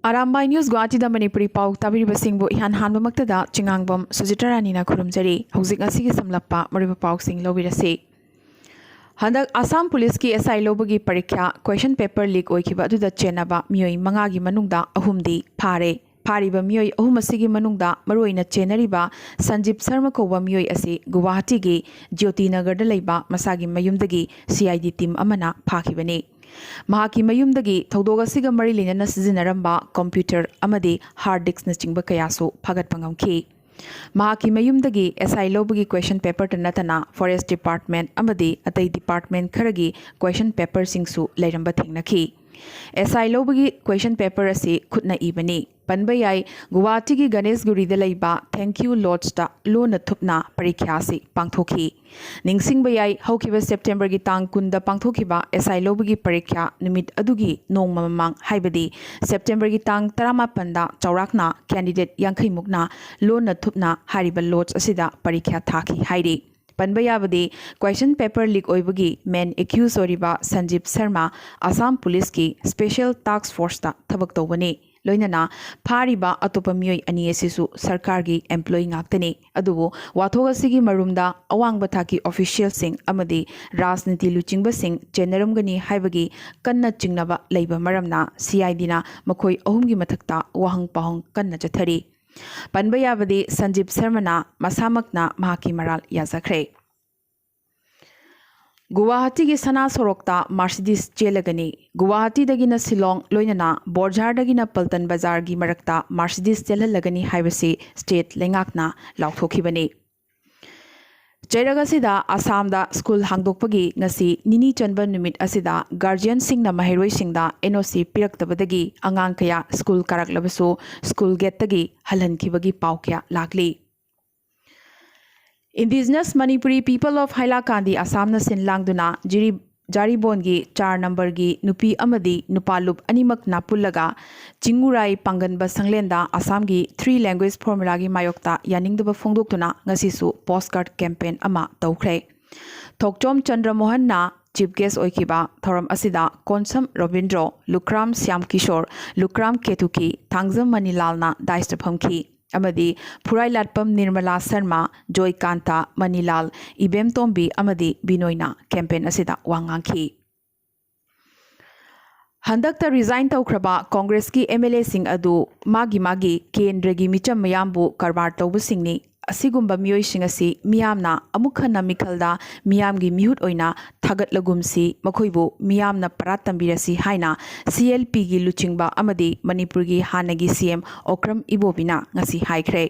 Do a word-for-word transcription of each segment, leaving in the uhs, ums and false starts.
Arambai news ꯒꯨꯋꯥꯍꯥꯇꯤꯗ Manipuri ꯄꯥꯎ ꯇꯥꯕꯤꯔꯤꯕꯁꯤꯡꯕꯨ ꯏꯍꯥꯟ ꯍꯥꯟꯕꯃꯛꯇꯗ ꯆꯤꯉꯥꯡꯕꯝ ꯁꯨꯖꯤꯇꯥ ꯔꯥꯅꯤꯅ ꯈꯨꯔꯨꯝꯖꯔꯤ꯫ ꯍꯧꯖꯤꯛ ꯉꯁꯤꯒꯤ ꯁꯝꯂꯞꯄ ꯃꯔꯨꯑꯣꯏꯕ ꯄꯥꯎꯁꯤꯡ ꯂꯧꯕꯤꯔꯁꯤ꯫ ꯍꯟꯗꯛ ꯑꯁꯥꯝ ꯄꯨꯂꯤꯁꯀꯤ SI ꯂꯧꯕꯒꯤ ꯄꯔꯤꯈ꯭ꯌꯥ ꯀ꯭ꯋꯦꯁꯟ ꯄꯦꯄꯔ ꯂꯤꯛ ꯑꯣꯏꯈꯤꯕ ꯑꯗꯨꯗ ꯆꯦꯟꯅꯕ ꯃꯤꯑꯣꯏ ꯃꯉꯥꯒꯤ ꯃꯅꯨꯡꯗ ꯑꯍꯨꯝꯗꯤ ꯐꯥꯔꯦ꯫ ꯐꯥꯔꯤꯕ ꯃꯤꯑꯣꯏ ꯑꯍꯨꯝ ꯑꯁꯤꯒꯤ ꯃꯅꯨꯡꯗ ꯃꯔꯨꯑꯣꯏꯅ ꯆꯦꯟꯅꯔꯤꯕ ꯁꯟꯖꯤꯞ ꯁꯔꯃ ꯀꯧꯕ ꯃꯤꯑꯣꯏ ꯑꯁꯤ ꯒꯨꯋꯥꯍꯥꯇꯤꯒꯤ ꯖ꯭ꯌꯣꯇꯤꯅꯒꯔꯗ ꯂꯩꯕ ꯃꯁꯥꯒꯤ ꯃꯌꯨꯝꯗꯒꯤ CID ꯇꯤꯝ ꯑꯃꯅ ꯐꯥꯈꯤꯕꯅꯤ꯫ ꯃꯍꯥꯛꯀꯤ ꯃꯌꯨꯝꯗꯒꯤ ꯊꯧꯗꯣꯛ ꯑꯁꯤꯒ ꯃꯔꯤ ꯂꯩꯅꯅ ꯁꯤꯖꯤꯟꯅꯔꯝꯕ ꯀꯝꯄ꯭ꯌꯨꯇꯔ ꯑꯃꯗꯤ ꯍꯥꯔꯗ ꯗꯤꯁꯛꯅꯆꯤꯡꯕ ꯀꯌꯥꯁꯨ ꯐꯥꯒꯠꯄ ꯉꯝꯈꯤ꯫ ꯃꯍꯥꯛꯀꯤ ꯃꯌꯨꯝꯗꯒꯤ SI ꯂꯧꯕꯒꯤ ꯀ꯭ꯋꯦꯁꯟ ꯄꯦꯄꯔꯇ ꯅꯠꯇꯅ ꯐꯣꯔꯦꯁ ꯗꯤꯄꯥꯔꯠꯃꯦꯟꯠ ꯑꯃꯗꯤ ꯑꯇꯩ ꯗꯤꯄꯥꯔꯠꯃꯦꯟꯠ ꯈꯔꯒꯤ ꯀ꯭ꯋꯦꯁꯟ ꯄꯦꯄꯔꯁꯤꯡꯁꯨ ꯂꯩꯔꯝꯕ ꯊꯦꯡꯅꯈꯤ꯫ SI ꯂꯧꯕꯒꯤ ꯀ꯭ꯋꯦꯁꯟ ꯄꯦꯄꯔ ꯑꯁꯤ ꯈꯨꯠꯅ ꯏꯕꯅꯤ꯫ ꯄꯟꯕ ꯌꯥꯏ, ꯒꯨꯋꯥꯍꯥꯇꯤꯒꯤ ꯒꯅꯦꯁꯒꯨꯔꯤꯗ ꯂꯩꯕ ꯊꯦꯡꯀ꯭ꯌꯨ ꯂꯣꯗꯖꯇ ꯂꯣꯟꯅ ꯊꯨꯞꯅ ꯄꯔꯤꯈ꯭ꯌꯥ ꯑꯁꯤ ꯄꯥꯡꯊꯣꯛꯈꯤ꯫ ꯅꯤꯡꯁꯤꯡꯕ ꯌꯥꯏ, ꯍꯧꯈꯤꯕ ꯁꯦꯞꯇꯦꯝꯕꯔꯒꯤ ꯇꯥꯡ ꯀꯨꯟꯗ ꯄꯥꯡꯊꯣꯛꯈꯤꯕ SI ꯂꯧꯕꯒꯤ ꯄꯔꯤꯈ꯭ꯌꯥ ꯅꯨꯃꯤꯠ ꯑꯗꯨꯒꯤ ꯅꯣꯡꯃ ꯃꯃꯥꯡ, ꯍꯥꯏꯕꯗꯤ ꯁꯦꯞꯇꯦꯝꯕꯔꯒꯤ ꯇꯥꯡ ꯇꯔꯥꯃꯥꯄꯟꯗ ꯆꯥꯎꯔꯥꯛꯅ ꯀꯦꯟꯗꯤꯗꯦꯠ ꯌꯥꯡꯈꯩ ꯃꯨꯛꯅ ꯂꯣꯟꯅ ꯊꯨꯞꯅ ꯍꯥꯏꯔꯤꯕ ꯂꯣꯗꯖ ꯑꯁꯤꯗ ꯄꯔꯤꯈ꯭ꯌꯥ ꯊꯥꯈꯤ ꯍꯥꯏꯔꯤ꯫ ꯄꯟꯕ ꯌꯥꯕꯗꯤ, ꯀ꯭ꯋꯦꯁꯟ ꯄꯦꯄꯔ ꯂꯤꯛ ꯑꯣꯏꯕꯒꯤ ꯃꯦꯟ ꯑꯦꯀ꯭ꯌꯨꯁ ꯑꯣꯏꯔꯤꯕ ꯁꯟꯖꯤꯞ ꯁꯔꯃ ꯑꯁꯥꯝ ꯄꯨꯂꯤꯁꯀꯤ ꯁ꯭ꯄꯦꯁꯦꯜ ꯇꯥꯁꯛ ꯐꯣꯔꯁꯇ ꯊꯕꯛ ꯇꯧꯕꯅꯤ꯫ ꯂꯣꯏꯅꯅ ꯐꯥꯔꯤꯕ ꯑꯇꯣꯞꯄ ꯃꯤꯑꯣꯏ ꯑꯅꯤ ꯑꯁꯤꯁꯨ ꯁꯔꯀꯥꯔꯒꯤ ꯑꯦꯝꯄ꯭ꯂꯣꯌꯤ ꯉꯥꯛꯇꯅꯤ꯫ ꯑꯗꯨꯕꯨ ꯋꯥꯊꯣꯛ ꯑꯁꯤꯒꯤ ꯃꯔꯨꯝꯗ ꯑꯋꯥꯡꯕ ꯊꯥꯛꯀꯤ ꯑꯣꯐꯤꯁꯤꯌꯦꯜꯁꯤꯡ ꯑꯃꯗꯤ ꯔꯥꯖꯅꯤꯇꯤ ꯂꯨꯆꯤꯡꯕꯁꯤꯡ ꯆꯦꯟꯅꯔꯝꯒꯅꯤ ꯍꯥꯏꯕꯒꯤ ꯀꯟꯅ ꯆꯤꯡꯅꯕ ꯂꯩꯕ ꯃꯔꯝꯅ CIDꯅ ꯃꯈꯣꯏ ꯑꯍꯨꯝꯒꯤ ꯃꯊꯛꯇ ꯋꯥꯍꯪ ꯄꯥꯎꯍꯪ ꯀꯟꯅ ꯆꯠꯊꯔꯤ꯫ ꯄꯟꯕ ꯌꯥꯕꯗꯤ, ꯁꯟꯖꯤꯞ ꯁꯔꯃꯅ ꯃꯁꯥꯃꯛꯅ ꯃꯍꯥꯛꯀꯤ ꯃꯔꯥꯜ ꯌꯥꯖꯈ꯭ꯔꯦ꯫ ꯒꯨꯋꯥꯍꯥꯇꯤꯒꯤ ꯁꯅꯥ ꯁꯣꯔꯣꯛꯇ ꯃꯥꯔꯁꯤꯗꯤꯁ ꯆꯦꯜꯂꯒꯅꯤ꯫ ꯒꯨꯋꯥꯍꯥꯇꯤꯗꯒꯤꯅ ꯁꯤꯂꯣꯡ, ꯂꯣꯏꯅꯅ ꯕꯣꯔꯖꯥꯔꯗꯒꯤꯅ ꯄꯜꯇꯟ ꯕꯖꯥꯔꯒꯤ ꯃꯔꯛꯇ ꯃꯥꯔꯁꯤꯗꯤꯁ ꯆꯦꯜꯍꯜꯂꯒꯅꯤ ꯍꯥꯏꯕꯁꯤ ꯁ꯭ꯇꯦꯠ ꯂꯩꯉꯥꯛꯅ ꯂꯥꯎꯊꯣꯛꯈꯤꯕꯅꯤ꯫ ꯆꯩꯔꯛ ꯑꯁꯤꯗ ꯑꯁꯥꯝꯗ ꯁ꯭ꯀꯨꯜ ꯍꯥꯡꯗꯣꯛꯄꯒꯤ ꯉꯁꯤ ꯅꯤꯅꯤ ꯆꯟꯕ ꯅꯨꯃꯤꯠ ꯑꯁꯤꯗ ꯒꯥꯔꯖꯤꯌꯟꯁꯤꯡꯅ ꯃꯍꯩꯔꯣꯏꯁꯤꯡꯗ NOC ꯄꯤꯔꯛꯇꯕꯗꯒꯤ ꯑꯉꯥꯡ ꯀꯌꯥ ꯁ꯭ꯀꯨꯜ ꯀꯥꯔꯛꯂꯕꯁꯨ ꯁ꯭ꯀꯨꯜ ꯒꯦꯠꯇꯒꯤ ꯍꯜꯍꯟꯈꯤꯕꯒꯤ ꯄꯥꯎ ꯀꯌꯥ ꯂꯥꯛꯂꯤ꯫ Indigenous Manipuri People of Hailakandi Assamꯅ ꯁꯤꯟ ꯂꯥꯡꯗꯨꯅ ꯖꯤꯔꯤ-, ꯖꯥꯔꯤꯕꯣꯟꯒꯤ ꯆꯥꯔ ꯅꯝꯕꯔꯒꯤ ꯅꯨꯄꯤ ꯑꯃꯗꯤ ꯅꯨꯄꯥ ꯂꯨꯞ ꯑꯅꯤꯃꯛꯅ ꯄꯨꯜꯂꯒ ꯆꯤꯡꯉꯨꯔꯥꯏ ꯄꯥꯡꯒꯟꯕ ꯁꯪꯂꯦꯟꯗ ꯑꯁꯥꯝꯒꯤ three language formulaꯒꯤ ꯃꯥꯌꯣꯛꯇ ꯌꯥꯅꯤꯡꯗꯕ ꯐꯣꯡꯗꯣꯛꯇꯨꯅ ꯉꯁꯤꯁꯨ ꯄꯣꯁꯀꯥꯔꯗ ꯀꯦꯝꯄꯦꯟ ꯑꯃ ꯇꯧꯈ꯭ꯔꯦ꯫ ꯊꯣꯛꯆꯣꯝ ꯆꯟꯗ꯭ꯔ ꯃꯣꯍꯟꯅ ꯆꯤꯐ ꯒꯦꯁ ꯑꯣꯏꯈꯤꯕ ꯊꯧꯔꯝ ꯑꯁꯤꯗ ꯀꯣꯟꯁꯝ ꯔꯣꯕꯤꯟꯗ꯭ꯔꯣ, ꯂꯨꯈ꯭ꯔꯥꯝ ꯁ꯭ꯌꯥꯝ ꯀꯤꯁꯣꯔ, ꯂꯨꯈ꯭ꯔꯥꯝ ꯀꯦꯊꯨꯀꯤ, ꯊꯥꯡꯖꯝ ꯃꯅꯤꯂꯥꯜꯅ ꯗꯥꯏꯁꯇ ꯐꯝꯈꯤ ꯑꯃꯗꯤ ꯐꯨꯔꯥꯏꯂꯥꯠꯄꯝ ꯅꯤꯔꯃꯂꯥ ꯁꯔꯃ, ꯖꯣꯏꯀꯥꯟꯇ, ꯃꯅꯤꯂꯥꯜ, ꯏꯕꯦꯝꯇꯣꯝꯕꯤ ꯑꯃꯗꯤ ꯕꯤꯅꯣꯏꯅ ꯀꯦꯝꯄꯦꯟ ꯑꯁꯤꯗ ꯋꯥ ꯉꯥꯡꯈꯤ꯫ ꯍꯟꯗꯛꯇ ꯔꯤꯖꯥꯏꯟ ꯇꯧꯈ꯭ꯔꯕ ꯀꯣꯡꯒ꯭ꯔꯦꯁꯀꯤ ꯑꯦꯝ ꯑꯦꯜ ꯑꯦꯁꯤꯡ ꯑꯗꯨ ꯃꯥꯒꯤ ꯃꯥꯒꯤ ꯀꯦꯟꯗ꯭ꯔꯒꯤ ꯃꯤꯆꯝ ꯃꯌꯥꯝꯕꯨ ꯀꯔꯕꯥꯔ ꯇꯧꯕꯁꯤꯡꯅꯤ꯫ ꯑꯁꯤꯒꯨꯝꯕ ꯃꯤꯑꯣꯏꯁꯤꯡ ꯑꯁꯤ ꯃꯤꯌꯥꯝꯅ ꯑꯃꯨꯛ ꯍꯟꯅ ꯃꯤꯈꯜꯗ ꯃꯤꯌꯥꯝꯒꯤ ꯃꯤꯍꯨꯠ ꯑꯣꯏꯅ ꯊꯥꯒꯠꯂꯒꯨꯝꯁꯤ, ꯃꯈꯣꯏꯕꯨ ꯃꯤꯌꯥꯝꯅ ꯄꯔꯥ ꯇꯝꯕꯤꯔꯁꯤ ꯍꯥꯏꯅ ꯁꯤ ꯑꯦꯜ ꯄꯤꯒꯤ ꯂꯨꯆꯤꯡꯕ ꯑꯃꯗꯤ ꯃꯅꯤꯄꯨꯔꯒꯤ ꯍꯥꯟꯅꯒꯤ ꯁꯤ ꯑꯦꯝ ꯑꯣꯀ꯭ꯔꯝ ꯏꯕꯣꯕꯤꯅ ꯉꯁꯤ ꯍꯥꯏꯈ꯭ꯔꯦ꯫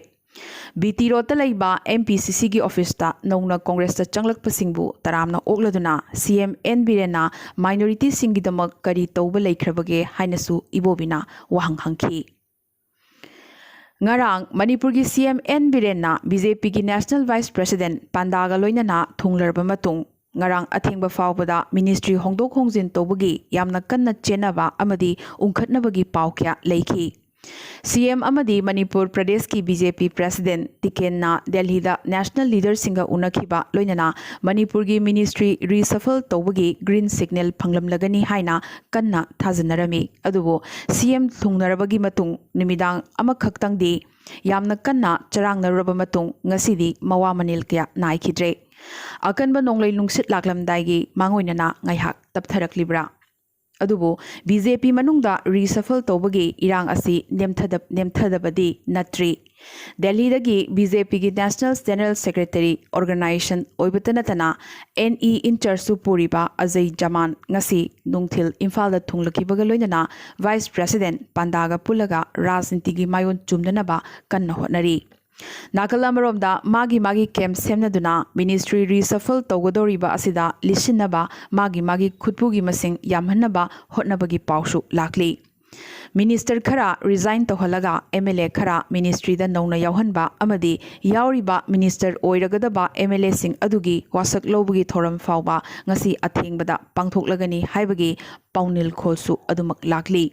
ꯕꯤ ꯇꯤ ꯔꯣꯗꯇ ꯂꯩꯕ ꯑꯦꯝ ꯄꯤ ꯁꯤ ꯁꯤꯒꯤ ꯑꯣꯐꯤꯁꯇ ꯅꯧꯅ ꯀꯣꯡꯒ꯭ꯔꯦꯁꯇ ꯆꯪꯂꯛꯄꯁꯤꯡꯕꯨ ꯇꯔꯥꯝꯅ ꯑꯣꯛꯂꯗꯨꯅ ꯁꯤ ꯑꯦꯝ ꯑꯦꯟ ꯕꯤꯔꯦꯟꯅ ꯃꯥꯏꯅꯣꯔꯤꯇꯤꯁꯤꯡꯒꯤꯗꯃꯛ ꯀꯔꯤ ꯇꯧꯕ ꯂꯩꯈ꯭ꯔꯕꯒꯦ ꯍꯥꯏꯅꯁꯨ ꯏꯕꯣꯕꯤꯅ ꯋꯥꯍꯪ ꯍꯪꯈꯤ꯫ ꯉꯔꯥꯡ ꯃꯅꯤꯄꯨꯔꯒꯤ ꯁꯤ ꯑꯦꯝ ꯑꯦꯟ ꯕꯤꯔꯦꯟꯅ ꯕꯤ ꯖꯦ ꯄꯤꯒꯤ ꯅꯦꯁꯅꯦꯜ ꯚꯥꯏꯁ ꯄ꯭ꯔꯦꯁꯤꯗꯦꯟꯠ ꯄꯥꯟꯗꯥꯒ ꯂꯣꯏꯅꯅ ꯊꯨꯡꯂꯔꯕ ꯃꯇꯨꯡ, ꯉꯔꯥꯡ ꯑꯊꯦꯡꯕ ꯐꯥꯎꯕꯗ ꯃꯤꯅꯤꯁꯇ꯭ꯔꯤ ꯍꯣꯡꯗꯣꯛ ꯍꯣꯡꯖꯤꯟ ꯇꯧꯕꯒꯤ ꯌꯥꯝꯅ ꯀꯟꯅ ꯆꯦꯟꯅꯕ ꯑꯃꯗꯤ ꯎꯪꯈꯠꯅꯕꯒꯤ ꯄꯥꯎ ꯀꯌꯥ ꯂꯩꯈꯤ꯫ ꯁꯤ ꯑꯦꯝ ꯑꯃꯗꯤ ꯃꯅꯤꯄꯨꯔ ꯄ꯭ꯔꯗꯦꯁꯀꯤ ꯕꯤ ꯖꯦ ꯄꯤ ꯄ꯭ꯔꯦꯁꯤꯗꯦꯟꯠ ꯇꯤꯀꯦꯟꯅ ꯗꯦꯜꯍꯤꯗ ꯅꯦꯁꯅꯦꯜ ꯂꯤꯗꯔꯁꯤꯡꯒ ꯎꯅꯈꯤꯕ ꯂꯣꯏꯅꯅ ꯃꯅꯤꯄꯨꯔꯒꯤ ꯃꯤꯅꯤꯁꯇ꯭ꯔꯤ ꯔꯤꯁꯐꯜ ꯇꯧꯕꯒꯤ ꯒ꯭ꯔꯤꯟ ꯁꯤꯒꯅꯦꯜ ꯐꯪꯂꯝꯂꯒꯅꯤ ꯍꯥꯏꯅ ꯀꯟꯅ ꯊꯥꯖꯅꯔꯝꯃꯤ꯫ ꯑꯗꯨꯕꯨ ꯁꯤ ꯑꯦꯝ ꯊꯨꯡꯅꯔꯕꯒꯤ ꯃꯇꯨꯡ ꯅꯨꯃꯤꯗꯥꯡ ꯑꯃꯈꯛꯇꯪꯗꯤ ꯌꯥꯝꯅ ꯀꯟꯅ ꯆꯔꯥꯡꯅꯔꯨꯔꯕ ꯃꯇꯨꯡ ꯉꯁꯤꯗꯤ ꯃꯋꯥ ꯃꯅꯤꯜ ꯀꯌꯥ ꯅꯥꯏꯈꯤꯗ꯭ꯔꯦ꯫ ꯑꯀꯟꯕ ꯅꯣꯡꯂꯩ ꯅꯨꯡꯁꯤꯠ ꯂꯥꯛꯂꯝꯗꯥꯏꯒꯤ ꯃꯥꯡꯑꯣꯏꯅꯅ ꯉꯥꯏꯍꯥꯛ ꯇꯞꯊꯔꯛꯂꯤꯕ꯭ꯔꯥ? ꯑꯗꯨꯕꯨ ꯕꯤ ꯖꯦ ꯄꯤ ꯃꯅꯨꯡꯗ ꯔꯤꯁꯐꯜ ꯇꯧꯕꯒꯤ ꯏꯔꯥꯡ ꯑꯁꯤ ꯅꯦꯝꯊꯗ-, ꯅꯦꯝꯊꯗꯕꯗꯤ ꯅꯠꯇ꯭ꯔꯤ꯫ ꯗꯦꯜꯍꯤꯗꯒꯤ ꯕꯤ ꯖꯦ ꯄꯤꯒꯤ ꯅꯦꯁꯅꯦꯜ ꯖꯦꯅꯔꯦꯜ ꯁꯦꯀ꯭ꯔꯦꯇꯔꯤ ꯑꯣꯔꯒꯅꯥꯏꯖꯦꯁꯟ ꯑꯣꯏꯕꯇ ꯅꯠꯇꯅ ꯑꯦꯟ ꯏ ꯏꯟꯆꯥꯔꯖꯁꯨ ꯄꯨꯔꯤꯕ ꯑꯖꯌ ꯖꯃꯥꯟ ꯉꯁꯤ ꯅꯨꯡꯊꯤꯜ ꯏꯝꯐꯥꯜꯗ ꯊꯨꯡꯂꯈꯤꯕꯒ ꯂꯣꯏꯅꯅ ꯚꯥꯏꯁ ꯄ꯭ꯔꯦꯁꯤꯗꯦꯟꯠ ꯄꯥꯟꯗꯥꯒ ꯄꯨꯜꯂꯒ ꯔꯥꯖꯅꯤꯇꯤꯒꯤ ꯃꯥꯏꯑꯣꯟ ꯆꯨꯝꯅꯅꯕ ꯀꯟꯅ ꯍꯣꯠꯅꯔꯤ꯫ ꯅꯥꯀꯜ ꯑꯃꯔꯣꯝꯗ ꯃꯥꯒꯤ ꯃꯥꯒꯤ ꯀꯦꯝꯞ ꯁꯦꯝꯅꯗꯨꯅ ꯃꯤꯅꯤꯁꯇ꯭ꯔꯤ ꯔꯤꯁꯐꯜ ꯇꯧꯒꯗꯧꯔꯤꯕ ꯑꯁꯤꯗ ꯂꯤꯠꯁꯤꯟꯅꯕ ꯃꯥꯒꯤ ꯃꯥꯒꯤ ꯈꯨꯠꯄꯨꯒꯤ ꯃꯁꯤꯡ ꯌꯥꯝꯍꯟꯅꯕ ꯍꯣꯠꯅꯕꯒꯤ ꯄꯥꯎꯁꯨ ꯂꯥꯛꯂꯤ꯫ ꯃꯤꯅꯤꯁꯇꯔ ꯈꯔ ꯔꯤꯖꯥꯏꯟ ꯇꯧꯍꯜꯂꯒ ꯑꯦꯝ ꯑꯦꯜ ꯑꯦ ꯈꯔ ꯃꯤꯅꯤꯁꯇ꯭ꯔꯤꯗ ꯅꯧꯅ ꯌꯥꯎꯍꯟꯕ ꯑꯃꯗꯤ ꯌꯥꯎꯔꯤꯕ ꯃꯤꯅꯤꯁꯇꯔ ꯑꯣꯏꯔꯒꯗꯕ ꯑꯦꯝ ꯑꯦꯜ ꯑꯦꯁꯤꯡ ꯑꯗꯨꯒꯤ ꯋꯥꯁꯛ ꯂꯧꯕꯒꯤ ꯊꯧꯔꯝ ꯐꯥꯎꯕ ꯉꯁꯤ ꯑꯊꯦꯡꯕꯗ ꯄꯥꯡꯊꯣꯛꯂꯒꯅꯤ ꯍꯥꯏꯕꯒꯤ ꯄꯥꯎꯅꯤꯜꯈꯣꯜꯁꯨ ꯑꯗꯨꯃꯛ ꯂꯥꯛꯂꯤ꯫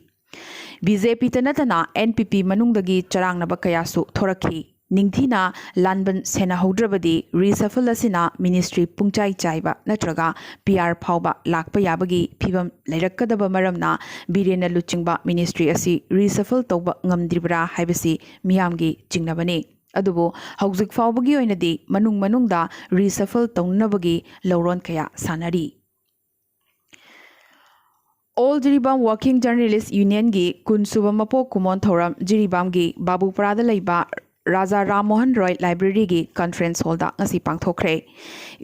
ꯕꯤ ꯖꯦ ꯄꯤꯇ ꯅꯠꯇꯅ ꯑꯦꯟ ꯄꯤ ꯄꯤ ꯃꯅꯨꯡꯗꯒꯤ ꯆꯔꯥꯡꯅꯕ ꯀꯌꯥꯁꯨ ꯊꯣꯔꯛꯈꯤ꯫ ꯅꯤꯡꯊꯤꯅ ꯂꯥꯟꯕꯟ ꯁꯦꯟꯅꯍꯧꯗ꯭ꯔꯕꯗꯤ reshuffle ꯑꯁꯤꯅ ministry ꯄꯨꯡꯆꯥꯏ ꯆꯥꯏꯕ ꯅꯠꯇ꯭ꯔꯒ P R ꯐꯥꯎꯕ ꯂꯥꯛꯄ ꯌꯥꯕꯒꯤ ꯐꯤꯚꯝ ꯂꯩꯔꯛꯀꯗꯕ ꯃꯔꯝꯅ ꯕꯤꯔꯦꯟꯅ ꯂꯨꯆꯤꯡꯕ ministry ꯑꯁꯤ reshuffle ꯇꯧꯕ ꯉꯝꯗ꯭ꯔꯤꯕ꯭ꯔꯥ ꯍꯥꯏꯕꯁꯤ ꯃꯤꯌꯥꯝꯒꯤ ꯆꯤꯡꯅꯕꯅꯤ꯫ ꯑꯗꯨꯕꯨ ꯍꯧꯖꯤꯛ ꯐꯥꯎꯕꯒꯤ ꯑꯣꯏꯅꯗꯤ ꯃꯅꯨꯡ ꯃꯅꯨꯡꯗ reshuffle ꯇꯧꯅꯅꯕꯒꯤ ꯂꯧꯔꯣꯟ ꯀꯌꯥ ꯁꯥꯟꯅꯔꯤ꯫ All Jiribam Working Journalist Union ꯒꯤ ꯀꯨꯟ ꯁꯨꯕ ꯃꯄꯣꯛ ꯀꯨꯝꯑꯣꯟ ꯊꯧꯔꯝ ꯖꯤꯔꯤꯕꯥꯝꯒꯤ ꯕꯥꯕꯨꯄꯔꯥꯗ ꯂꯩꯕ ꯔꯥꯖꯥ ꯔꯥꯝ ꯃꯣꯍꯟ ꯔꯣꯏ library ꯒꯤ conference hall ꯗ ꯉꯁꯤ ꯄꯥꯡꯊꯣꯛꯈ꯭ꯔꯦ꯫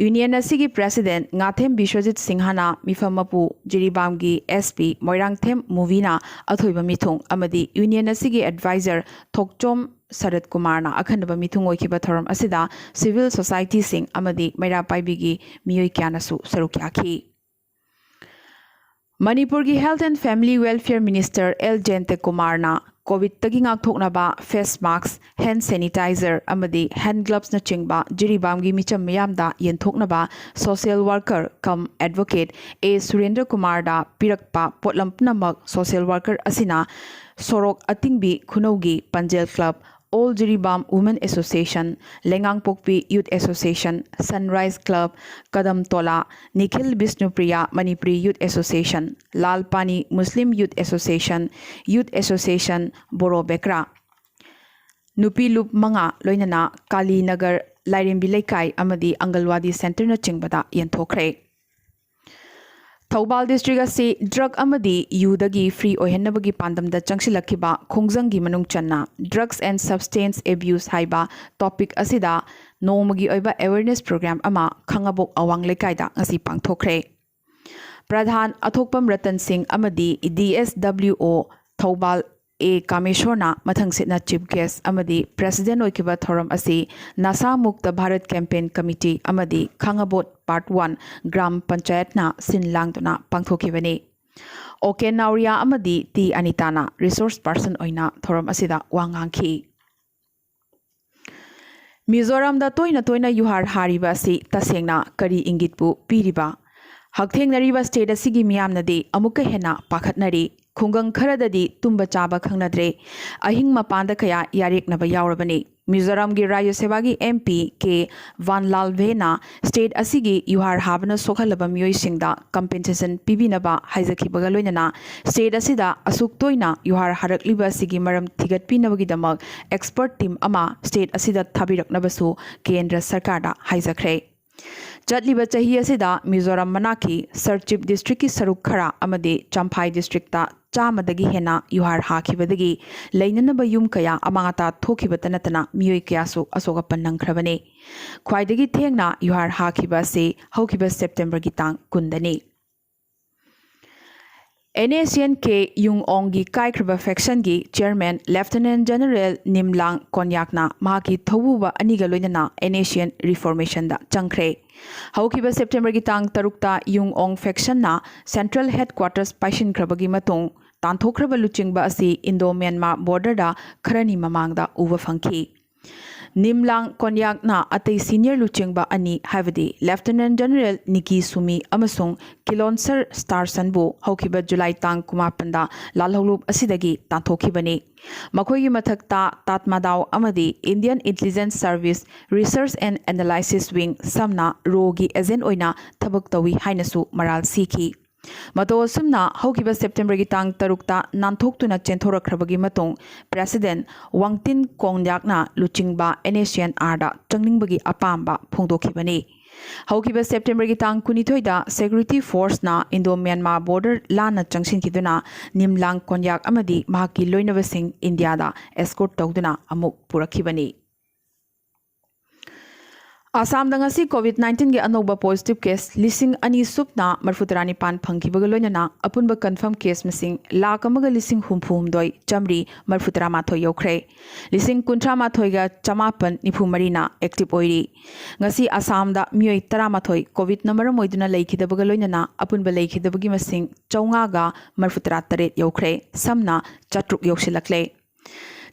Union ꯑꯁꯤꯒꯤ president ꯉꯥꯊꯦꯝ ꯕꯤꯁ꯭ꯋꯖꯤꯠ ꯁꯤꯡꯍꯅ ꯃꯤꯐꯝ ꯃꯄꯨ ꯖꯤꯔꯤꯕꯥꯝꯒꯤ S P ꯃꯣꯏꯔꯥꯡꯊꯦꯝ ꯃꯨꯕꯤꯅ ꯑꯊꯣꯏꯕ ꯃꯤꯊꯨꯡ ꯑꯃꯗꯤ union ꯑꯁꯤꯒꯤ advisor ꯊꯣꯛꯆꯣꯝ ꯁꯔꯠ ꯀꯨꯃꯥꯔꯅ ꯑꯈꯟꯅꯕ ꯃꯤꯊꯨꯡ ꯑꯣꯏꯈꯤꯕ ꯊꯧꯔꯝ ꯑꯁꯤꯗ civil society ꯁꯤꯡ ꯑꯃꯗꯤ ꯃꯩꯔꯥ ꯄꯥꯏꯕꯤꯒꯤ ꯃꯤꯑꯣꯏ ꯀꯌꯥꯅꯁꯨ ꯁꯔꯨꯛ ꯌꯥꯈꯤ꯫ ꯃꯅꯤꯄꯨꯔꯒꯤ Health and Family Welfare Minister L Jayanta ꯀꯨꯃꯥꯔꯅ COVID ꯇꯒꯤ ꯉꯥꯛꯊꯣꯛꯅꯕ face mask, hand sanitizer ꯑꯃꯗꯤ hand gloves ꯅꯆꯤꯡꯕ ꯖꯤꯔꯤꯕꯥꯝꯒꯤ ꯃꯤꯆꯝ ꯃꯤꯌꯥꯝꯗ ꯌꯦꯟꯊꯣꯛꯅꯕ social worker cum advocate ꯑꯦ ꯁꯨꯔꯦꯟꯗ꯭ꯔ ꯀꯨꯃꯥꯔꯗ ꯄꯤꯔꯛꯄ ꯄꯣꯠꯂꯝ ꯄꯨꯝꯅꯃꯛ social worker ꯑꯁꯤꯅ ꯁꯣꯔꯣꯛ ꯑꯇꯤꯡꯕꯤ ꯈꯨꯅꯧꯒꯤ ꯄꯟꯖꯦꯜ club, All Jiribam Women Association, ꯂꯩꯉꯥꯡꯄꯣꯛꯄꯤ Youth Association, Sunrise Club, ꯀꯗꯝ ꯇꯣꯂꯥ, Nikhil ꯕꯤꯁꯅꯨꯄ꯭ꯔꯤꯌꯥ Manipuri Youth Association, ꯂꯥꯜ ꯄꯥꯅꯤ Muslim Youth Association, Youth Association ꯕꯣꯔꯣ ꯕꯦꯀ꯭ꯔꯥ, ꯅꯨꯄꯤ ꯂꯨꯞ ꯃꯉꯥ, ꯂꯣꯏꯅꯅ ꯀꯥꯂꯤ ꯅꯒꯔ, ꯂꯥꯏꯔꯦꯝꯕꯤ ꯂꯩꯀꯥꯏ ꯑꯃꯗꯤ ꯑꯪꯒꯜꯋꯥꯗꯤ centre ꯅꯆꯤꯡꯕꯗ ꯌꯦꯟꯊꯣꯛꯈ꯭ꯔꯦ꯫ ꯊꯧꯕꯥꯜ district ꯑꯁꯤ drug ꯑꯃꯗꯤ ꯌꯨꯗꯒꯤ free ꯑꯣꯏꯍꯟꯅꯕꯒꯤ ꯄꯥꯟꯗꯝꯗ ꯆꯪꯁꯤꯜꯂꯛꯈꯤꯕ ꯈꯣꯡꯖꯪꯒꯤ ꯃꯅꯨꯡ ꯆꯟꯅ Drugs and Substance Abuse ꯍꯥꯏꯕ topic ꯑꯁꯤꯗ ꯅꯣꯡꯃꯒꯤ ꯑꯣꯏꯕ awareness program ꯑꯃ ꯈꯥꯉꯕꯣꯛ ꯑꯋꯥꯡ ꯂꯩꯀꯥꯏꯗ ꯉꯁꯤ ꯄꯥꯡꯊꯣꯛꯈ꯭ꯔꯦ꯫ ꯄ꯭ꯔꯙꯥꯟ ꯑꯊꯣꯛꯄꯝ ꯔꯇꯟ ꯁꯤꯡ ꯑꯃꯗꯤ D S W O Thoubal ꯑꯦ ꯀꯥꯃꯦꯁꯣꯔꯅ ꯃꯊꯪꯁꯤꯠꯅ chief guest ꯑꯃꯗꯤ president ꯑꯣꯏꯈꯤꯕ ꯊꯧꯔꯝ ꯑꯁꯤ ꯅꯁꯥ ꯃꯨꯛꯇ ꯚꯥꯔꯠ campaign committee ꯑꯃꯗꯤ ꯈꯥꯉꯕꯣꯠ part one ꯒ꯭ꯔꯥꯝ ꯄꯟꯆꯥꯌꯠꯅ ꯁꯤꯟ ꯂꯥꯡꯗꯨꯅ ꯄꯥꯡꯊꯣꯛꯈꯤꯕꯅꯤ꯫ ꯑꯣ ꯀꯦ ꯅꯥꯎꯔꯤꯌꯥ ꯑꯃꯗꯤ ꯇꯤ ꯑꯅꯤꯇꯥꯅ resource person ꯑꯣꯏꯅ ꯊꯧꯔꯝ ꯑꯁꯤꯗ ꯋꯥ ꯉꯥꯡꯈꯤ꯫ ꯃꯤꯖꯣꯔꯥꯝꯗ ꯇꯣꯏꯅ ꯇꯣꯏꯅ ꯌꯨꯍꯥꯔ ꯍꯥꯔꯤꯕ ꯑꯁꯤ ꯇꯁꯦꯡꯅ ꯀꯔꯤ ꯏꯪꯒꯤꯠꯄꯨ ꯄꯤꯔꯤꯕ? ꯍꯛꯊꯦꯡꯅꯔꯤꯕ state ꯑꯁꯤꯒꯤ ꯃꯤꯌꯥꯝꯅꯗꯤ ꯑꯃꯨꯛꯀ ꯍꯦꯟꯅ ꯄꯥꯈꯠꯅꯔꯤ꯫ ꯈꯨꯡꯒꯪ ꯈꯔꯗꯗꯤ ꯇꯨꯝꯕ ꯆꯥꯕ ꯈꯪꯅꯗ꯭ꯔꯦ꯫ ꯑꯍꯤꯡ ꯃꯄꯥꯟꯗ ꯀꯌꯥ ꯌꯥꯔꯦꯛꯅꯕ ꯌꯥꯎꯔꯕꯅꯤ꯫ ꯃꯤꯖꯣꯔꯥꯝꯒꯤ ꯔꯥꯖ꯭ꯌ ꯁꯚꯥꯒꯤ M P K Vanlalvena state ꯑꯁꯤꯒꯤ ꯌꯨꯍꯥꯔ ꯍꯥꯕꯅ ꯁꯣꯛꯍꯜꯂꯕ ꯃꯤꯑꯣꯏꯁꯤꯡꯗ compensation ꯄꯤꯕꯤꯅꯕ ꯍꯥꯏꯖꯈꯤꯕꯒ ꯂꯣꯏꯅꯅ state ꯑꯁꯤꯗ ꯑꯁꯨꯛ ꯇꯣꯏꯅ ꯌꯨꯍꯥꯔ ꯍꯥꯔꯛꯂꯤꯕ ꯑꯁꯤꯒꯤ ꯃꯔꯝ ꯊꯤꯒꯠꯄꯤꯅꯕꯒꯤꯗꯃꯛ expert team ꯑꯃ state ꯑꯁꯤꯗ ꯊꯥꯕꯤꯔꯛꯅꯕꯁꯨ ꯀꯦꯟꯗ꯭ꯔ ꯁꯔꯀꯥꯔꯗ ꯍꯥꯏꯖꯈ꯭ꯔꯦ꯫ ꯆꯠꯂꯤꯕ ꯆꯍꯤ ꯑꯁꯤꯗ ꯃꯤꯖꯣꯔꯥꯝ ꯃꯅꯥꯛꯀꯤ ꯁꯔꯆꯤꯞ district ꯀꯤ ꯁꯔꯨꯛ ꯈꯔ ꯑꯃꯗꯤ ꯆꯝꯐꯥꯏ district ꯇ ꯆꯥꯝꯃꯗꯒꯤ ꯍꯦꯟꯅ ꯌꯨꯍꯥꯔ ꯍꯥꯈꯤꯕꯗꯒꯤ ꯂꯩꯅꯅꯕ ꯌꯨꯝ ꯀꯌꯥ ꯑꯃꯥꯡ ꯑꯇꯥ ꯊꯣꯛꯈꯤꯕꯇ ꯅꯠꯇꯅ ꯃꯤꯑꯣꯏ ꯀꯌꯥꯁꯨ ꯑꯁꯣꯛ ꯑꯄꯟ ꯅꯪꯈ꯭ꯔꯕꯅꯤ꯫ ꯈ꯭ꯋꯥꯏꯗꯒꯤ ꯊꯦꯡꯅ ꯌꯨꯍꯥꯔ ꯍꯥꯈꯤꯕ ꯑꯁꯤ ꯍꯧꯈꯤꯕ September ꯒꯤ ꯇꯥꯡ ꯀꯨꯟꯗꯅꯤ꯫ NSCN-K ꯌꯨꯡ ꯑꯣꯡꯒꯤ ꯀꯥꯏꯈ꯭ꯔꯕ faction ꯒꯤ chairman Lieutenant General ꯅꯤꯝꯂꯥꯡ ꯀꯣꯟꯌꯥꯛꯅ ꯃꯍꯥꯛꯀꯤ ꯊꯧꯕꯨꯕ ꯑꯅꯤꯒ ꯂꯣꯏꯅꯅ NSCN reformation ꯗ ꯆꯪꯈ꯭ꯔꯦ꯫ ꯍꯧꯈꯤꯕ September ꯒꯤ ꯇꯥꯡ ꯇꯔꯨꯛꯇ ꯌꯨꯡ ꯑꯣꯡ faction ꯅ central headquarters ꯄꯥꯏꯁꯤꯟꯈ꯭ꯔꯕꯒꯤ ꯃꯇꯨꯡ, ꯇꯥꯟꯊꯣꯛꯈ꯭ꯔꯕ ꯂꯨꯆꯤꯡꯕ ꯑꯁꯤ Indo-Myanmar border ꯗ ꯈꯔꯅꯤ ꯃꯃꯥꯡꯗ ꯎꯕ ꯐꯪꯈꯤ꯫ ꯅꯤꯝꯂꯥꯡ ꯀꯣꯟꯌꯥꯛꯅ ꯑꯇꯩ senior ꯂꯨꯆꯤꯡꯕ ꯑꯅꯤ, ꯍꯥꯏꯕꯗꯤ Lieutenant General ꯅꯤꯀꯤ ꯁꯨꯃꯤ ꯑꯃꯁꯨꯡ ꯀꯤꯂꯣꯟꯁꯔ ꯁ꯭ꯇꯥꯔꯁꯟꯕꯨ ꯍꯧꯈꯤꯕ July ꯇꯥꯡ ꯀꯨꯟꯃꯥꯄꯟꯗ ꯂꯥꯜꯍꯧꯂꯨꯞ ꯑꯁꯤꯗꯒꯤ ꯇꯥꯟꯊꯣꯛꯈꯤꯕꯅꯤ꯫ ꯃꯈꯣꯏꯒꯤ ꯃꯊꯛꯇ ꯇꯥꯠꯃꯥꯗꯥꯎ ꯑꯃꯗꯤ Indian Intelligence Service Research and Analysis Wing, ꯁꯝꯅ RAW ꯒꯤ agent ꯑꯣꯏꯅ ꯊꯕꯛ ꯇꯧꯏ ꯍꯥꯏꯅꯁꯨ ꯃꯔꯥꯜ ꯁꯤꯈꯤ꯫ ꯃꯇꯧ ꯑꯁꯨꯝꯅ ꯍꯧꯈꯤꯕ September ꯒꯤ ꯇꯥꯡ ꯇꯔꯨꯛꯇ ꯅꯥꯟꯊꯣꯛꯇꯨꯅ ꯆꯦꯟꯊꯣꯔꯛꯈ꯭ꯔꯕꯒꯤ ꯃꯇꯨꯡ, President ꯋꯥꯡꯇꯤꯟ ꯀꯣꯡꯌꯥꯛꯅ ꯂꯨꯆꯤꯡꯕ NSCN-R ꯗ ꯆꯪꯅꯤꯡꯕꯒꯤ ꯑꯄꯥꯝꯕ ꯐꯣꯡꯗꯣꯛꯈꯤꯕꯅꯤ꯫ ꯍꯧꯈꯤꯕ September ꯒꯤ ꯇꯥꯡ ꯀꯨꯟꯅꯤꯊꯣꯏꯗ security force ꯅ Indo-Myanmar border ꯂꯥꯟꯅ ꯆꯪꯁꯤꯟꯈꯤꯗꯨꯅ ꯅꯤꯝꯂꯥꯡ ꯀꯣꯟꯌꯥꯛ ꯑꯃꯗꯤ ꯃꯍꯥꯛꯀꯤ ꯂꯣꯏꯅꯕꯁꯤꯡ ꯏꯟꯗꯤꯌꯥꯗ escort ꯇꯧꯗꯨꯅ ꯑꯃꯨꯛ ꯄꯨꯔꯛꯈꯤꯕꯅꯤ꯫ ꯑꯁꯥꯝꯗ ꯉꯁꯤ COVID nineteen ꯒꯤ ꯑꯅꯧꯕ positive case ꯂꯤꯁꯤꯡ ꯑꯅꯤ ꯁꯨꯞꯅ ꯃꯔꯤꯐꯨꯇꯔꯥ ꯅꯤꯄꯥꯟ ꯐꯪꯈꯤꯕꯒ ꯂꯣꯏꯅꯅ ꯑꯄꯨꯟꯕ confirm case ꯃꯁꯤꯡ ꯂꯥꯈ ꯑꯃꯒ ꯂꯤꯁꯤꯡ ꯍꯨꯝꯐꯨ ꯍꯨꯝꯗꯣꯏ ꯆꯥꯃꯔꯤ ꯃꯔꯤꯐꯨꯇꯔꯥ ꯃꯥꯊꯣꯏ ꯌꯧꯈ꯭ꯔꯦ꯫ ꯂꯤꯁꯤꯡ ꯀꯨꯟꯊ꯭ꯔꯥ ꯃꯥꯊꯣꯏꯒ ꯆꯃꯥꯄꯟ ꯅꯤꯐꯨ ꯃꯔꯤꯅ active ꯑꯣꯏꯔꯤ꯫ ꯉꯁꯤ ꯑꯁꯥꯝꯗ ꯃꯤꯑꯣꯏ ꯇꯔꯥꯃꯥꯊꯣꯏ COVID ꯅ ꯃꯔꯝ ꯑꯣꯏꯗꯨꯅ ꯂꯩꯈꯤꯗꯕꯒ ꯂꯣꯏꯅꯅ ꯑꯄꯨꯟꯕ ꯂꯩꯈꯤꯗꯕꯒꯤ ꯃꯁꯤꯡ ꯆꯥꯝꯃꯉꯥꯒ ꯃꯔꯤꯐꯨꯇꯔꯥ ꯇꯔꯦꯠ ꯌꯧꯈ꯭ꯔꯦ꯫ ꯁꯝꯅ ꯆꯥꯇ꯭ꯔꯨꯛ ꯌꯧꯁꯤꯜꯂꯛꯂꯦ꯫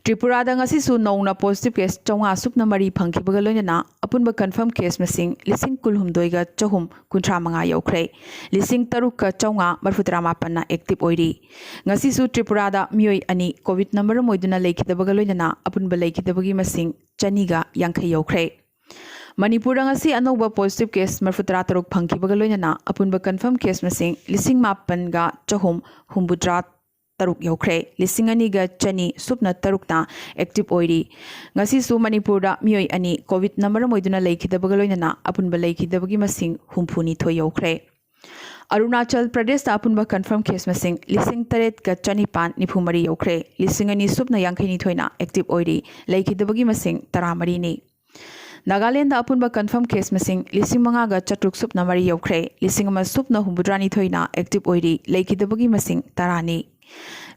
ꯇ꯭ꯔꯤꯄꯨꯔꯥꯗ ꯉꯁꯤꯁꯨ ꯅꯧꯅ positive case ꯆꯥꯝꯃꯉꯥ ꯁꯨꯞꯅ ꯃꯔꯤ ꯐꯪꯈꯤꯕꯒ ꯂꯣꯏꯅꯅ ꯑꯄꯨꯟꯕ confirm case ꯃꯁꯤꯡ ꯂꯤꯁꯤꯡ ꯀꯨꯟꯍꯨꯝꯗꯣꯏꯒ ꯆꯍꯨꯝ ꯀꯨꯟꯊ꯭ꯔꯥ ꯃꯉꯥ ꯌꯧꯈ꯭ꯔꯦ꯫ ꯂꯤꯁꯤꯡ ꯇꯔꯨꯛꯀ ꯆꯥꯝꯃꯉꯥ ꯃꯔꯤꯐꯨꯇꯔꯥ ꯃꯥꯄꯟꯅ active ꯑꯣꯏꯔꯤ꯫ ꯉꯁꯤꯁꯨ ꯇ꯭ꯔꯤꯄꯨꯔꯥꯗ ꯃꯤꯑꯣꯏ ꯑꯅꯤ COVID-ꯅ ꯃꯔꯝ ꯑꯣꯏꯗꯨꯅ ꯂꯩꯈꯤꯗꯕꯒ ꯂꯣꯏꯅꯅ ꯑꯄꯨꯟꯕ ꯂꯩꯈꯤꯗꯕꯒꯤ ꯃꯁꯤꯡ ꯆꯅꯤꯒ ꯌꯥꯡꯈꯩ ꯌꯧꯈ꯭ꯔꯦ꯫ ꯃꯅꯤꯄꯨꯔꯗ ꯉꯁꯤ ꯑꯅꯧꯕ positive case ꯃꯔꯤꯐꯨꯇꯔꯥ ꯇꯔꯨꯛ ꯐꯪꯈꯤꯕꯒ ꯂꯣꯏꯅꯅ ꯑꯄꯨꯟꯕ confirm case ꯃꯁꯤꯡ ꯂꯤꯁꯤꯡ ꯃꯥꯄꯟꯒ ꯆꯍꯨꯝ ꯍꯨꯝꯐꯨꯇꯔꯥ ꯇꯔꯨꯛ ꯌꯧꯈ꯭ꯔꯦ꯫ ꯂꯤꯁꯤꯡ ꯑꯅꯤꯒ ꯆꯅꯤ ꯁꯨꯞꯅ ꯇꯔꯨꯛꯅ active ꯑꯣꯏꯔꯤ꯫ ꯉꯁꯤꯁꯨ ꯃꯅꯤꯄꯨꯔꯗ ꯃꯤꯑꯣꯏ ꯑꯅꯤ COVID-ꯅ ꯃꯔꯝ ꯑꯣꯏꯗꯨꯅ ꯂꯩꯈꯤꯗꯕꯒ ꯂꯣꯏꯅꯅ ꯑꯄꯨꯟꯕ ꯂꯩꯈꯤꯗꯕꯒꯤ ꯃꯁꯤꯡ ꯍꯨꯝꯐꯨꯅꯤꯊꯣꯏ ꯌꯧꯈ꯭ꯔꯦ꯫ ꯑꯔꯨꯅꯥꯆꯜ ꯄ꯭ꯔꯗꯦꯁꯇ ꯑꯄꯨꯟꯕ confirm case ꯃꯁꯤꯡ ꯂꯤꯁꯤꯡ ꯇꯔꯦꯠꯀ ꯆꯅꯤꯄꯥꯟ ꯅꯤꯐꯨ ꯃꯔꯤ ꯌꯧꯈ꯭ꯔꯦ꯫ ꯂꯤꯁꯤꯡ ꯑꯅꯤ ꯁꯨꯞꯅ ꯌꯥꯡꯈꯩ ꯅꯤꯊꯣꯏꯅ active ꯑꯣꯏꯔꯤ꯫ ꯂꯩꯈꯤꯗꯕꯒꯤ ꯃꯁꯤꯡ ꯇꯔꯥꯃꯔꯤꯅꯤ꯫ ꯅꯥꯒꯥꯂꯦꯟꯗ ꯑꯄꯨꯟꯕ confirm case ꯃꯁꯤꯡ ꯂꯤꯁꯤꯡ ꯃꯉꯥꯒ ꯆꯥꯇ꯭ꯔꯨꯛ ꯁꯨꯞꯅ ꯃꯔꯤ ꯌꯧꯈ꯭ꯔꯦ꯫ ꯂꯤꯁꯤꯡ ꯑꯃ ꯁꯨꯞꯅ ꯍꯨꯝꯐꯨꯇꯔꯥꯅꯤꯊꯣꯏꯅ active ꯑꯣꯏꯔꯤ꯫ ꯂꯩꯈꯤꯗꯕꯒꯤ ꯃꯁꯤꯡ ꯇꯔꯥꯅꯤ꯫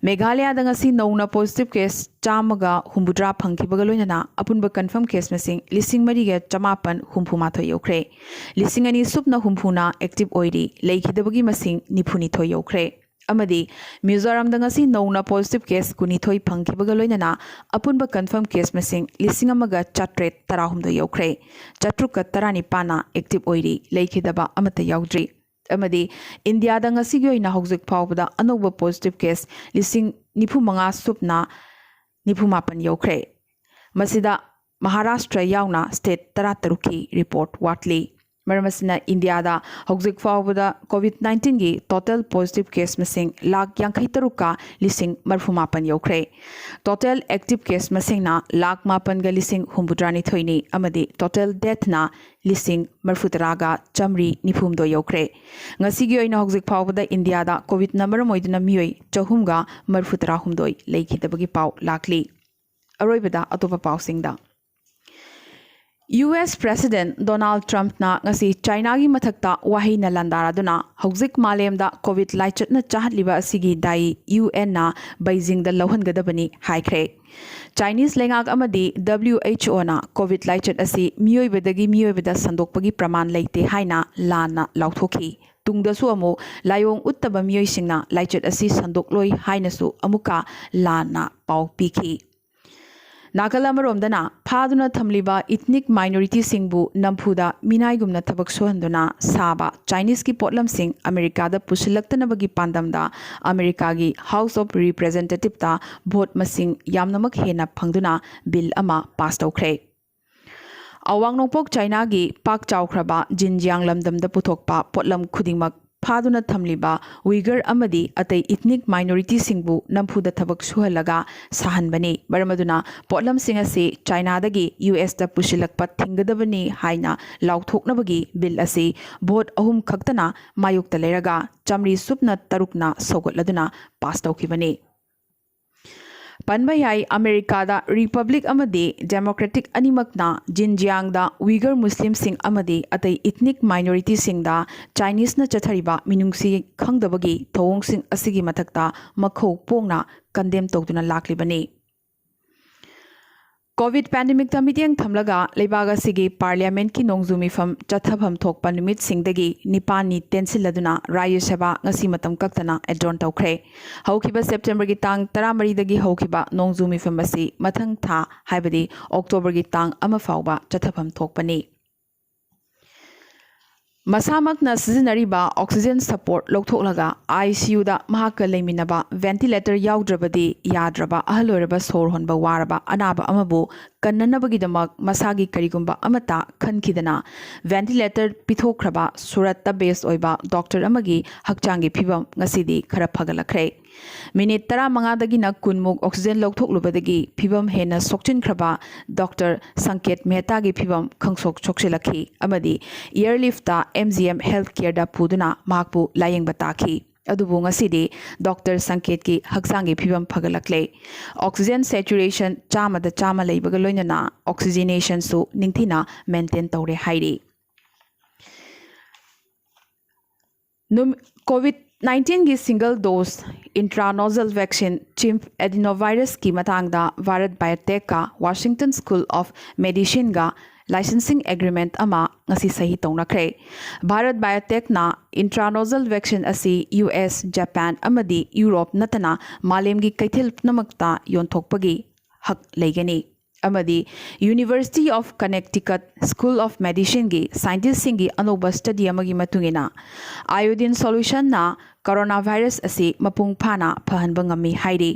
ꯃꯦꯘꯥꯂꯌꯥꯗ ꯉꯁꯤ ꯅꯧꯅ positive case ꯆꯥꯝꯃꯒ ꯍꯨꯝꯐꯨꯇꯔꯥ ꯐꯪꯈꯤꯕꯒ ꯂꯣꯏꯅꯅ ꯑꯄꯨꯟꯕ confirm case ꯃꯁꯤꯡ ꯂꯤꯁꯤꯡ ꯃꯔꯤꯒ ꯆꯃꯥꯄꯟ ꯍꯨꯝꯐꯨ ꯃꯥꯊꯣꯏ ꯌꯧꯈ꯭ꯔꯦ꯫ ꯂꯤꯁꯤꯡ ꯑꯅꯤ ꯁꯨꯞꯅ ꯍꯨꯝꯐꯨꯅ active ꯑꯣꯏꯔꯤ꯫ ꯂꯩꯈꯤꯗꯕꯒꯤ ꯃꯁꯤꯡ ꯅꯤꯐꯨꯅꯤꯊꯣꯏ ꯌꯧꯈ꯭ꯔꯦ꯫ ꯑꯃꯗꯤ ꯃꯤꯖꯣꯔꯥꯝꯗ ꯉꯁꯤ ꯅꯧꯅ positive case ꯀꯨꯟꯅꯤꯊꯣꯏ ꯐꯪꯈꯤꯕꯒ ꯂꯣꯏꯅꯅ ꯑꯄꯨꯟꯕ confirm case ꯃꯁꯤꯡ ꯂꯤꯁꯤꯡ ꯑꯃꯒ ꯆꯥꯇ꯭ꯔꯦꯠ ꯇꯔꯥꯍꯨꯝꯗꯣꯏ ꯌꯧꯈ꯭ꯔꯦ꯫ ꯆꯥꯇ꯭ꯔꯨꯛꯀ ꯇꯔꯥꯅꯤꯄꯥꯟꯅ active ꯑꯣꯏꯔꯤ꯫ ꯂꯩꯈꯤꯗꯕ ꯑꯃꯠꯇ ꯌꯥꯎꯗ꯭ꯔꯤ꯫ ꯑꯃꯗꯤ ꯏꯟꯗꯤꯌꯥꯗ ꯉꯁꯤꯒꯤ ꯑꯣꯏꯅ ꯍꯧꯖꯤꯛ ꯐꯥꯎꯕꯗ ꯑꯅꯧꯕ positive case ꯂꯤꯁꯤꯡ ꯅꯤꯐꯨ ꯃꯉꯥ ꯁꯨꯞꯅ ꯅꯤꯐꯨ ꯃꯥꯄꯟ ꯌꯧꯈ꯭ꯔꯦ꯫ ꯃꯁꯤꯗ ꯃꯍꯥꯔꯥꯁꯇ꯭ꯔ ꯌꯥꯎꯅ state ꯇꯔꯥꯇꯔꯨꯛꯀꯤ report ꯋꯥꯠꯂꯤ꯫ ꯃꯔꯝ ꯑꯁꯤꯅ ꯏꯟꯗꯤꯌꯥꯗ ꯍꯧꯖꯤꯛ ꯐꯥꯎꯕꯗ COVID-19ꯒꯤ total positive case ꯃꯁꯤꯡ ꯂꯥꯈ ꯌꯥꯡꯈꯩ ꯇꯔꯨꯛꯀ ꯂꯤꯁꯤꯡ ꯃꯔꯤꯐꯨ ꯃꯥꯄꯟ ꯌꯧꯈ꯭ꯔꯦ꯫ Total active case ꯃꯁꯤꯡꯅ ꯂꯥꯈ ꯃꯥꯄꯟꯒ ꯂꯤꯁꯤꯡ ꯍꯨꯝꯐꯨꯇꯔꯥꯅꯤꯊꯣꯏꯅꯤ ꯑꯃꯗꯤ total deathꯅ ꯂꯤꯁꯤꯡ ꯃꯔꯤꯐꯨꯇꯔꯥꯒ ꯆꯥꯃꯔꯤ ꯅꯤꯐꯨꯍꯨꯝꯗꯣꯏ ꯌꯧꯈ꯭ꯔꯦ꯫ ꯉꯁꯤꯒꯤ ꯑꯣꯏꯅ ꯍꯧꯖꯤꯛ ꯐꯥꯎꯕꯗ ꯏꯟꯗꯤꯌꯥꯗ COVID-ꯅ ꯃꯔꯝ ꯑꯣꯏꯗꯨꯅ ꯃꯤꯑꯣꯏ ꯆꯍꯨꯝꯒ ꯃꯔꯤꯐꯨꯇꯔꯥꯍꯨꯝꯗꯣꯏ ꯂꯩꯈꯤꯗꯕꯒꯤ ꯄꯥꯎ ꯂꯥꯛꯂꯤ꯫ ꯑꯔꯣꯏꯕꯗ ꯑꯇꯣꯞꯄ ꯄꯥꯎꯁꯤꯡꯗ꯫ ꯌꯨ ꯑꯦꯁ President Donald Trumpꯅ ꯉꯁꯤ ꯆꯥꯏꯅꯥꯒꯤ ꯃꯊꯛꯇ ꯋꯥꯍꯩꯅ ꯂꯥꯟꯗꯥꯔꯗꯨꯅ ꯍꯧꯖꯤꯛ ꯃꯥꯂꯦꯝꯗ COVID ꯂꯥꯏꯆꯠꯅ ꯆꯥꯍꯠꯂꯤꯕ ꯑꯁꯤꯒꯤ ꯗꯥꯏ ꯌꯨ ꯑꯦꯟꯅ ꯕꯩꯖꯤꯡꯗ ꯂꯧꯍꯟꯒꯗꯕꯅꯤ ꯍꯥꯏꯈ꯭ꯔꯦ꯫ ꯆꯥꯏꯅꯤꯁ ꯂꯩꯉꯥꯛ ꯑꯃꯗꯤ W H Oꯅ COVID ꯂꯥꯏꯆꯠ ꯑꯁꯤ ꯃꯤꯑꯣꯏꯕꯗꯒꯤ ꯃꯤꯑꯣꯏꯕꯗ ꯁꯟꯗꯣꯛꯄꯒꯤ ꯄ꯭ꯔꯃꯥꯟ ꯂꯩꯇꯦ ꯍꯥꯏꯅ ꯂꯥꯟꯅ ꯂꯥꯎꯊꯣꯛꯈꯤ꯫ ꯇꯨꯡꯗꯁꯨ ꯑꯃꯨꯛ ꯂꯥꯏꯑꯣꯡ ꯎꯠꯇꯕ ꯃꯤꯑꯣꯏꯁꯤꯡꯅ ꯂꯥꯏꯆꯠ ꯑꯁꯤ ꯁꯟꯗꯣꯛꯂꯣꯏ ꯍꯥꯏꯅꯁꯨ ꯑꯃꯨꯛꯀ ꯂꯥꯟꯅ ꯄꯥꯎ ꯄꯤꯈꯤ꯫ ꯅꯥꯀꯜ ꯑꯃꯔꯣꯝꯗꯅ, ꯐꯥꯗꯨꯅ ꯊꯝꯂꯤꯕ ethnic minorityꯁꯤꯡꯕꯨ ꯅꯝꯐꯨꯗ ꯃꯤꯅꯥꯏꯒꯨꯝꯅ ꯊꯕꯛ ꯁꯨꯍꯟꯗꯨꯅ ꯁꯥꯕ Chineseꯀꯤ ꯄꯣꯠꯂꯝꯁꯤꯡ ꯑꯃꯦꯔꯤꯀꯥꯗ ꯄꯨꯁꯤꯜꯂꯛꯇꯅꯕꯒꯤ ꯄꯥꯟꯗꯝꯗ ꯑꯃꯦꯔꯤꯀꯥꯒꯤ House of Representativeꯇ vote ꯃꯁꯤꯡ ꯌꯥꯝꯅꯃꯛ ꯍꯦꯟꯅ ꯐꯪꯗꯨꯅ bill ꯑꯃ pass ꯇꯧꯈ꯭ꯔꯦ꯫ ꯑꯋꯥꯡ ꯅꯣꯡꯄꯣꯛ ꯆꯥꯏꯅꯥꯒꯤ ꯄꯥꯛ ꯆꯥꯎꯈ꯭ꯔꯕ ꯖꯤꯟꯖꯤꯌꯥꯡ ꯂꯝꯗꯝꯗ ꯄꯨꯊꯣꯛꯄ ꯄꯣꯠꯂꯝ ꯈꯨꯗꯤꯡꯃꯛ ꯐꯥꯗꯨꯅ ꯊꯝꯂꯤꯕ ꯎꯏꯒꯔ ꯑꯃꯗꯤ ꯑꯇꯩ ethnic minorityꯁꯤꯡꯕꯨ ꯅꯝꯐꯨꯗ ꯊꯕꯛ ꯁꯨꯍꯜꯂꯒ ꯁꯥꯍꯟꯕꯅꯤ꯫ ꯃꯔꯝ ꯑꯗꯨꯅ ꯄꯣꯠꯂꯝꯁꯤꯡ ꯑꯁꯤ ꯆꯥꯏꯅꯥꯗꯒꯤ ꯌꯨ ꯑꯦꯁꯇ ꯄꯨꯁꯤꯜꯂꯛꯄ ꯊꯤꯡꯒꯗꯕꯅꯤ ꯍꯥꯏꯅ ꯂꯥꯎꯊꯣꯛꯅꯕꯒꯤ bill ꯑꯁꯤ vote ꯑꯍꯨꯝ ꯈꯛꯇꯅ ꯃꯥꯌꯣꯛꯇ ꯂꯩꯔꯒ ꯆꯥꯃꯔꯤ ꯁꯨꯞꯅ ꯇꯔꯨꯛꯅ ꯁꯧꯒꯠꯂꯗꯨꯅ pass ꯇꯧꯈꯤꯕꯅꯤ꯫ ꯄꯟꯕ ꯌꯥꯏ, ꯑꯃꯦꯔꯤꯀꯥꯗ Republic ꯑꯃꯗꯤ Democratic ꯑꯅꯤꯃꯛꯅ ꯖꯤꯟꯖꯤꯌꯥꯡꯗ ꯎꯏꯒꯔ ꯃꯨꯁꯂꯤꯝꯁꯤꯡ ꯑꯃꯗꯤ ꯑꯇꯩ ethnic minorityꯁꯤꯡꯗ Chineseꯅ ꯆꯠꯊꯔꯤꯕ ꯃꯤꯅꯨꯡꯁꯤ ꯈꯪꯗꯕꯒꯤ ꯊꯧꯑꯣꯡꯁꯤꯡ ꯑꯁꯤꯒꯤ ꯃꯊꯛꯇ ꯃꯈꯧ ꯄꯣꯡꯅ condemn ꯇꯧꯗꯨꯅ ꯂꯥꯛꯂꯤꯕꯅꯤ꯫ COVID pandemicꯇ ꯃꯤꯠꯌꯦꯡ ꯊꯝꯂꯒ ꯂꯩꯕꯥꯛ ꯑꯁꯤꯒꯤ Parliamentꯀꯤ ꯅꯣꯡꯖꯨ ꯃꯤꯐꯝ ꯆꯠꯊꯐꯝ ꯊꯣꯛꯄ ꯅꯨꯃꯤꯠꯁꯤꯡꯗꯒꯤ ꯅꯤꯄꯥꯜꯅꯤ ꯇꯦꯟꯁꯤꯜꯂꯗꯨꯅ ꯔꯥꯖ꯭ꯌ ꯁꯚꯥ ꯉꯁꯤ ꯃꯇꯝ ꯀꯛꯇꯅ adjourn ꯇꯧꯈ꯭ꯔꯦ꯫ ꯍꯧꯈꯤꯕ Septemberꯒꯤ ꯇꯥꯡ ꯇꯔꯥꯃꯔꯤꯗꯒꯤ ꯍꯧꯈꯤꯕ ꯅꯣꯡꯖꯨ ꯃꯤꯐꯝ ꯑꯁꯤ ꯃꯊꯪ ꯊꯥ, ꯍꯥꯏꯕꯗꯤ Octoberꯒꯤ ꯇꯥꯡ ꯑꯃ ꯐꯥꯎꯕ ꯆꯠꯊꯐꯝ ꯊꯣꯛꯄꯅꯤ꯫ ꯃꯁꯥꯃꯛꯅ ꯁꯤꯖꯤꯟꯅꯔꯤꯕ oxygen support ꯂꯧꯊꯣꯛꯂꯒ ICUꯗ ꯃꯍꯥꯛꯀ ꯂꯩꯃꯤꯟꯅꯕ ventilator ꯌꯥꯎꯗ꯭ꯔꯕꯗꯤ ꯌꯥꯗ꯭ꯔꯕ ꯑꯍꯜ ꯑꯣꯏꯔꯕ ꯁꯣꯔ ꯍꯣꯟꯕ ꯋꯥꯔꯕ ꯑꯅꯥꯕ ꯑꯃꯕꯨ ꯀꯟꯅꯅꯕꯒꯤꯗꯃꯛ ꯃꯁꯥꯒꯤ ꯀꯔꯤꯒꯨꯝꯕ ꯑꯃꯠꯇ ꯈꯟꯈꯤꯗꯅ ventilator ꯄꯤꯊꯣꯛꯈ꯭ꯔꯕ ꯁꯨꯔꯠꯇ base ꯑꯣꯏꯕ doctor ꯑꯃꯒꯤ ꯍꯛꯆꯥꯡꯒꯤ ꯐꯤꯕꯝ ꯉꯁꯤꯗꯤ ꯈꯔ ꯐꯒꯠꯂꯛꯈ꯭ꯔꯦ꯫ ꯃꯤꯅꯤꯠ ꯇꯔꯥꯃꯉꯥꯗꯒꯤꯅ ꯀꯨꯟꯃꯨꯛ oxygen ꯂꯧꯊꯣꯛꯂꯨꯕꯗꯒꯤ ꯐꯤꯕꯝ ꯍꯦꯟꯅ ꯁꯣꯛꯆꯤꯟꯈ꯭ꯔꯕ doctor ꯁꯪꯀꯦꯠ ꯃꯦꯍꯇꯥꯒꯤ ꯐꯤꯕꯝ ꯈꯪꯁꯣꯛ ꯁꯣꯛꯆꯤꯜꯂꯛꯈꯤ ꯑꯃꯗꯤ airliftꯇ MGM Healthcareꯗ ꯄꯨꯗꯨꯅ ꯃꯍꯥꯛꯄꯨ ꯂꯥꯌꯦꯡꯕ ꯇꯥꯈꯤ꯫ ꯑꯗꯨꯕꯨ ꯉꯁꯤꯗꯤ doctor ꯁꯪꯀꯦꯠꯀꯤ ꯍꯛꯆꯥꯡꯒꯤ ꯐꯤꯕꯝ ꯐꯒꯠꯂꯛꯂꯦ꯫ Oxygen saturation ꯆꯥꯝꯃꯗ ꯆꯥꯝꯃ ꯂꯩꯕꯒ ꯂꯣꯏꯅꯅ oxygenationꯁꯨ ꯅꯤꯡꯊꯤꯅ maintain ꯇꯧꯔꯦ ꯍꯥꯏꯔꯤ꯫ ꯅꯨꯝ-, COVID nineteenꯒꯤ single dose intranostril vaccine chimp adenovirusꯀꯤ ꯃꯇꯥꯡꯗ Bharat ꯕꯥꯏꯑꯣꯇꯦꯛꯀ Washington School of Medicineꯒ licensing agreement ꯑꯃ ꯉꯁꯤ ꯁꯍꯤ ꯇꯧꯅꯈ꯭ꯔꯦ꯫ ꯚꯥꯔꯠ ꯕꯥꯏꯑꯣꯇꯦꯛꯅ intranostril vaccine ꯑꯁꯤ ꯌꯨ ꯑꯦꯁ, ꯖꯄꯥꯟ ꯑꯃꯗꯤ ꯌꯨꯔꯣꯞ ꯅꯠꯇꯅ ꯃꯥꯂꯦꯝꯒꯤ ꯀꯩꯊꯦꯜ ꯄꯨꯝꯅꯃꯛꯇ ꯌꯣꯟꯊꯣꯛꯄꯒꯤ ꯍꯛ ꯂꯩꯒꯅꯤ꯫ ꯑꯃꯗꯤ University of Connecticut School of Medicineꯒꯤ scientistꯁꯤꯡꯒꯤ ꯑꯅꯧꯕ study ꯑꯃꯒꯤ ꯃꯇꯨꯡ ꯏꯟꯅ, iodine solutionꯅ coronavirus ꯑꯁꯤ ꯃꯄꯨꯡ ꯐꯥꯅ ꯐꯍꯟꯕ ꯉꯝꯃꯤ ꯍꯥꯏꯔꯤ꯫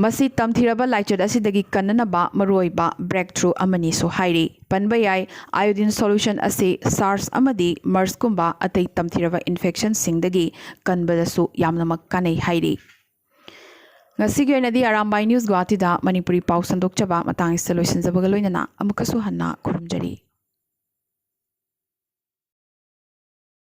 ꯃꯁꯤ ꯇꯝꯊꯤꯔꯕ ꯂꯥꯏꯆꯠ ꯑꯁꯤꯗꯒꯤ ꯀꯟꯅꯅꯕ ꯃꯔꯨꯑꯣꯏꯕ breakthrough ꯑꯃꯅꯤꯁꯨ ꯍꯥꯏꯔꯤ꯫ ꯄꯟꯕ ꯌꯥꯏ, iodine solution ꯑꯁꯤ SARS ꯑꯃꯗꯤ MERSꯀꯨꯝꯕ ꯑꯇꯩ ꯇꯝꯊꯤꯔꯕ infectionꯁꯤꯡꯗꯒꯤ ꯀꯟꯕꯗꯁꯨ ꯌꯥꯝꯅꯃꯛ ꯀꯥꯟꯅꯩ ꯍꯥꯏꯔꯤ꯫ ꯉꯁꯤꯒꯤ ꯑꯣꯏꯅꯗꯤ ꯑꯔꯥꯝꯕꯥꯏ News ꯒꯨꯋꯥꯍꯥꯇꯤꯗ ꯃꯅꯤꯄꯨꯔꯤ ꯄꯥꯎ ꯁꯟꯗꯣꯛꯆꯕ ꯃꯇꯥꯡ ꯑꯁꯤꯗ ꯂꯣꯏꯁꯤꯟꯖꯕꯒ ꯂꯣꯏꯅꯅ ꯑꯃꯨꯛꯀꯁꯨ ꯍꯟꯅ ꯈꯨꯔꯨꯝꯖꯔꯤ꯫